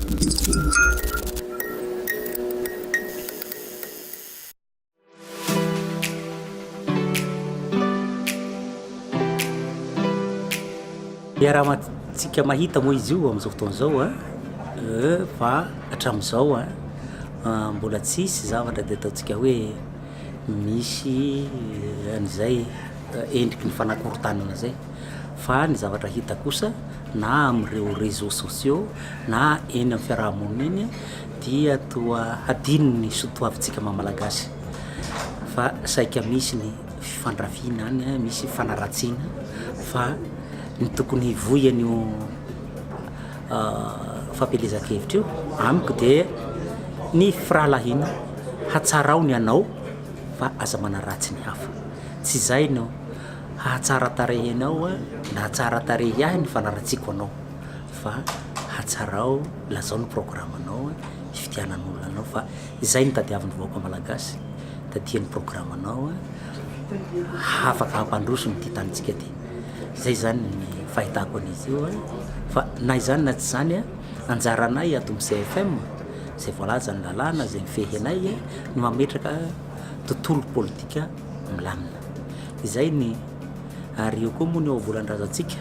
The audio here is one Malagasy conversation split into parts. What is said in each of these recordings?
Iarahantsika mahita moa izy io amin'izao fotoana izao a, fa hatramin'izao a, mbola tsisy zavatra dia ataontsika hoe misy an'izay endriky ny fanakorontanana zay fa ny zavatra hita kosa na amin'ireo réseaux sociaux na eny amin'ny fiarahamonina eny dia toa hadino ny soatoavintsika maha malagasy fa saika misy ny fifandrafiana any, misy fanaratsiana fa ny tokony hivoy an'io fampielezan-kevitra io amiko dia ny firahalahiana, hatsarao ny anao fa aza manaratsy ny hafa, tsy izay no hahatsara tarehy anao na hahatsara tarehy ahy ny fanaratsiako anao fa hatsarao, lazao ny programanao hifidianan'olona anao fa izay no tadiavin'ny vahoaka malagasy, tadian'ny programanao hafaka hampandroso ity tanintsika ity. Izay izany ny fahitako an'izy io fa na izany na tsy izany anjaranay ato amin'ny CFM izay voalazan'ny lalàna izay mifehy anay no mametraka tontolo politika milamina. Izay ny ary eo koa moa ny ohabolan-drazantsika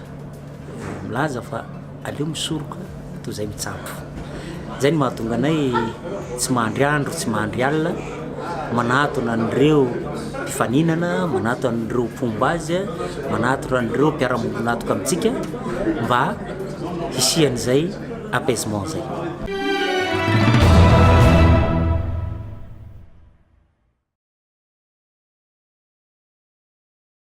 milaza fa aleo misoroka toy izay mitsabo. Izay no mahatonga anay tsy mahandry andro, tsy mahandry alina, manatona an'ireo mpifaninana, manatona an'ireo mpomba azy, manatona an'ireo mpiara-miombon'antoka amintsika mba hisian'izay apaisement izay.